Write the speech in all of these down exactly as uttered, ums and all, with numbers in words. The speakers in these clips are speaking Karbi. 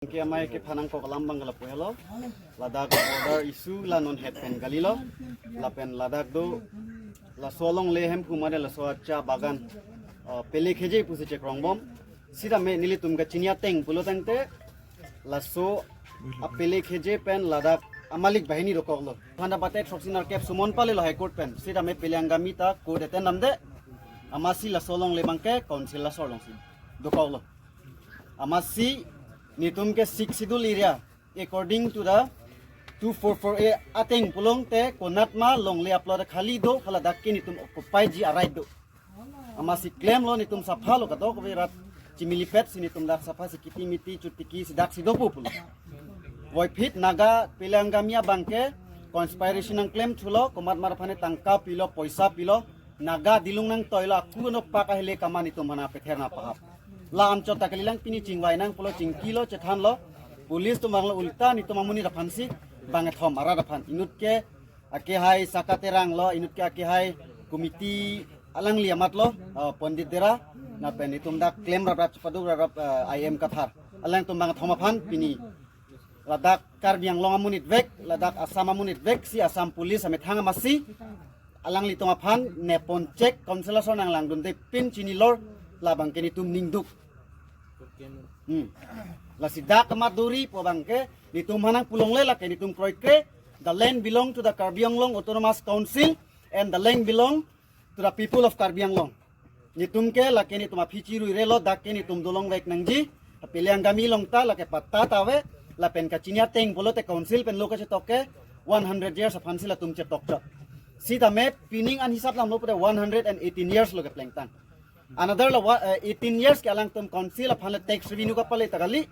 Ke amei kephan nangkok alam abang ke lapu helo. Ladak border issue la non het pen kalilo. Lapen ladak do laso alongle hem kumare laso acha bagan, uh, pele keje pusi chekrongbom. Sitame nelitum kachini ateng pulo tangte laso apele keje pen ladak amalik bahini dokoklo. Phanda bate throksi nerkep sumon palelo High Court pen. Sitame pele Angami ta court eten damde. Amatsi laso alongle abang ke council laso alongsi dokoklo. Amatsi netum ke Sixth Schedule area, according to the two four four A ateng pulo tangte konatma longle aplo khali do, haladak ke netum occupy ji a-right do. Amatsi klemlo netum sapha lo kadokave rat chimilipet si netum dak sapha si kiti miti chutiki si daksi dopo pulo. Voiphit Naga pele Angami abang ke conspiracy nangklem thulo, komatma aphan ne tangka pilo, poisa pilo, Naga dilung nangtoilo, aku no pak ahile kaman netum aphan apether nangpahap. La anchot ta kalilang pini chingvai nang pulo, chingkilo, chethanlo. Police atum abang lo ulta netum amonit aphansi bang ethom arat aphan. Inut ke akehai Saka Terang lo, inut ke akehai committee alangli amat lo, uh, Pandit Dera, lapen netum dak klem raprap chepadu raprap, uh, I M Kathar. Alangtum bang ethom aphan pini ladak Karbi Anglong amonit vek, ladak Assam amonit vek si Assam Police amethang amatsi alanglitum aphan nepon chek council aso nanglangdunde pin chinilor, labang ke netum ningduk. Hmm. Lasi dak amat duri pu abang ke netum aphan nangpu longle, lake netum kroikre, the land belong to the Karbi Anglong Autonomous Council and the land belong to the people of Karbi Anglong. Netum ke lake netum aphi chiruirelo, dak ke netum dolongvek nangji. Pele Angami along ta lake patta ta ave, lapen kachini ateng pulote council pen lo kachetok ke one hundred years aphansi latum chetokchot. Sitame pining an hisap damlo pute one hundred and eighteen years lo keplengtang. Another lo wa-, eh, eighteen years ke alangtum council aphan le tax revenue kapale ta kali,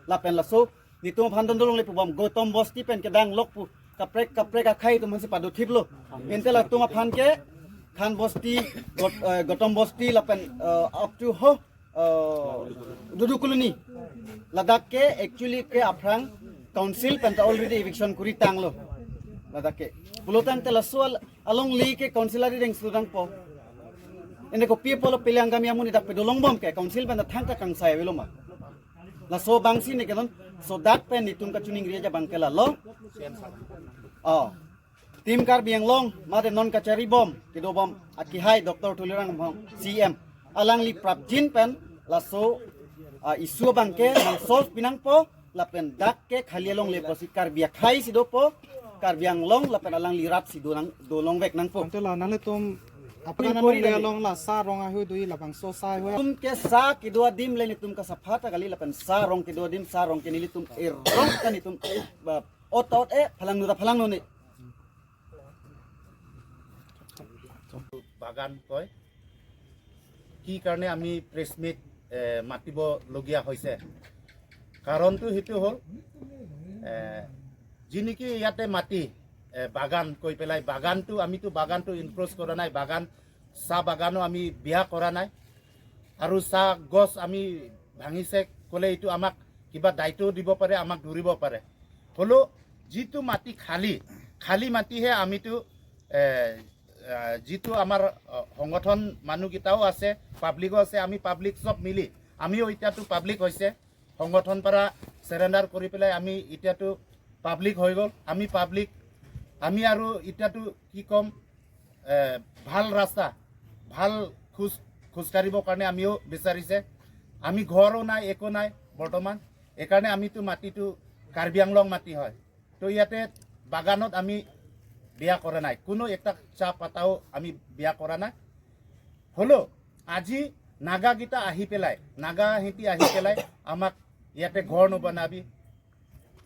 lapen laso netum aphan don dolongle pubom, Gautam Bosti pen kedang lok pu kaprek kaprek akhai atum aphansi padothiplo. Ante latum aphan ke Khan Bosti, Got-, eh, Gautam Bosti lapen, eh, up to ho, eh, Dudu Colony. Ladak ke actually ke aphrang council pen ta already eviction kuri tanglo. Ladak ke. Pulo tangte laso al-, alongle ke council ari deng sudang po. Ene kopi apotlo Pele Angami amonit dak pedolongbom ke council pen ta thangta kangsai avelo ma. Laso abangsi ne ke non, so dak pen netum kachiningri aja abang ke lalo. Oh. Team Karbi Anglong, mate non kacharibom, kedobom, akehai Doctor Tuliram Ronghang, C M. Alangli prapjin pen, laso, ah, issue abang ke, nang solve pi nangpo, lapen dak ke khali alongle pusi Karbi akhai si dopo, Karbi Anglong, lapen alangli rat si do nang, dolongvek nangpo. Ante la nanglitum, apran pin kori alongle nang along la sa rong ahoi do-i labangso sa ahoi. Netum ke sa kedo adim le netum kasapha ta kali, lapen sa rong kedo adim, sa rong ke nelitum erong kan netum, ba, ot ot e, phalangno ta phalangno ne. বাগান কয়। কি কাৰণে আমি press meet, এ, মাতিবলগীয়া হৈছে? কাৰণটো সেইটো হ'ল, এ, যি নেকি ইয়াতে মাটি, এ, বাগান কৈ পেলাই, বাগানটো, আমিতো বাগানটো ইনক্ৰ'চ কৰা নাই, বাগান, চাহ বাগানো আমি বিয়া কৰা নাই। আৰু চাহ গছ আমি ভাঙিছে ক'লে এইটো আমাক কিবা দায়িত্ব দিব পাৰে, আমাক ধৰিব পাৰে। হ'লেও যিটো মাটি খালী, খালী মাটিহে আমিতো, এ, এ, যিটো আমাৰ, অ, সংগঠন মানুহকেইটাও আছে, পাব্লিকো আছে, আমি পাব্লিক চব মিলি, আমিও এতিয়াতো পাব্লিক হৈছে, সংগঠন পৰা চাৰেণ্ডাৰ কৰি পেলাই আমি এতিয়াতো পাব্লিক হৈ গ'ল। আমি পাব্লিক, আমি আৰু এতিয়াতো কি ক'ম, এ, ভাল ৰাস্তা, ভাল খোজ, খোজকাঢ়িবৰ কাৰণে আমিও বিচাৰিছে। আমি ঘৰো নাই, একো নাই বৰ্তমান, এইকাৰণে আমিতো মাটিটো কাৰ্বি আংলং মাটি হয়। তো ইয়াতে বাগানত আমি বিয়া কৰা নাই, কোনো একটা চাহ পাতাও আমি বিয়া কৰা নাই। হ'লেও আজি নাগাকেইটা আহি পেলাই, নাগা সিহঁতি আহি পেলাই আমাক ইয়াতে ঘৰ নবনাবি,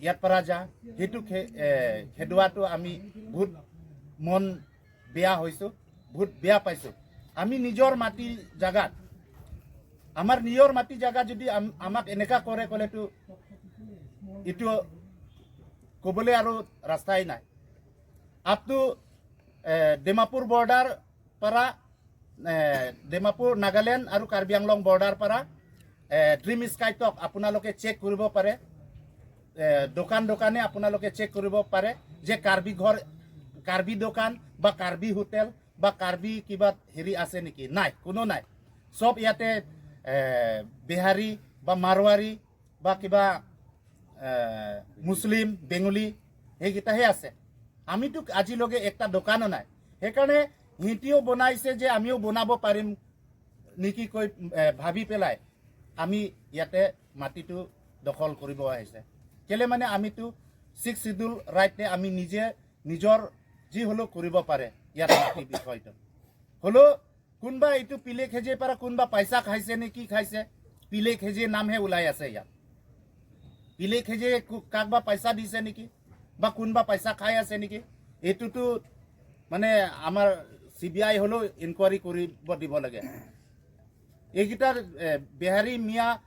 ইয়াত পৰা যা, সেইটো খে-, এ, খেদোৱাটো আমি বহুত মন বেয়া হৈছোঁ, বহুত বেয়া পাইছোঁ। আমি নিজৰ মাটি জাগাত, আমাৰ নিজৰ মাটি জাগাত যদি আম-, আমাক এনেকা কৰে ক'লেতো এইটো ক'বলৈ আৰু ৰাস্তাই নাই। আপটো, এ, ডিমাপুৰ বৰ্ডাৰ পৰা, এ, ডিমাপুৰ, নাগালেণ্ড আৰু কাৰ্বি আংলং বৰ্ডাৰ পৰা, এ, ড্ৰিম স্কাই টক আপোনালোকে চেক কৰিব পাৰে। এ, দোকান দোকানে আপোনালোকে চেক কৰিব পাৰে যে কাৰ্বি ঘৰ, কাৰ্বি দোকান বা কাৰ্বি হোটেল বা কাৰ্বি কিবা হেৰি আছে নেকি? নাই, কোনো নাই। চব ইয়াতে, এ, বিহাৰী বা মাৰোৱাৰী বা কিবা মুছলিম, বেংগলী, সেইকেইটাহে আছে। আমিতো আজিলৈকে একটা দোকানো নাই। সেইকাৰণে সিহঁতিও বনাইছে যে আমিও বনাব পাৰিম নেকি কৈ, এ, ভাবি পেলাই আমি ইয়াতে মাটিটো দখল কৰিব আহিছে। কেলে মানে আমিতো ছিক্স শ্বিডিউল ৰাইটে আমি নিজে নিজৰ যি হ'লেও কৰিব পাৰে ইয়াত মাটি বিষয়টো। হ'লেও কোনোবা এইটো পিলে খেজিৰ পৰা কোনোবা পইচা খাইছে নে কি খাইছে, পিলে খেজিৰ নামহে ওলাই আছে ইয়াত। পিলে খেজিয়ে কো- কাক বা পইচা দিছে নেকি বা কোনোবা পইচা খাই আছে নেকি, এইটোতো মানে আমাৰ চি বি আই হ'লেও ইনকুৱাৰী কৰিব দিব লাগে। এইকেইটাৰ, এ, বিহাৰী মিয়া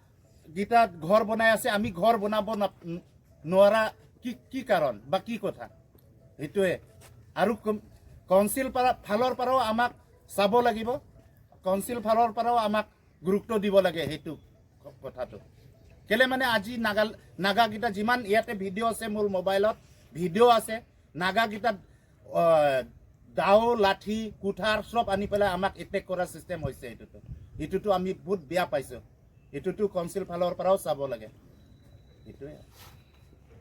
কেইটা ঘৰ বনাই আছে, আমি ঘৰ বনাব না- নোৱাৰা কি কি কাৰণ বা কি কথা? সেইটোৱে। আৰু কম- কাউন্সিল পৰা ফালৰ পৰাও আমাক চাব লাগিব, কাউন্সিল ফালৰ পৰাও আমাক গুৰুত্ব দিব লাগে সেইটো ক- কথাটো। কেলে মানে আজি নাগা নাগাকেইটা যিমান ইয়াতে ভিডিঅ' আছে, মোৰ মোবাইলত ভিডিঅ' আছে, নাগাকেইটাত, আহ, দাও, লাঠি, কুঠাৰ চব আনি পেলাই আমাক এটেক কৰা ছিষ্টেম হৈছে। এইটোতো এইটোতো আমি বহুত বেয়া পাইছোঁ। এইটোতো কাউন্সিল ফালৰ পৰাও চাব লাগে। সেইটোৱে।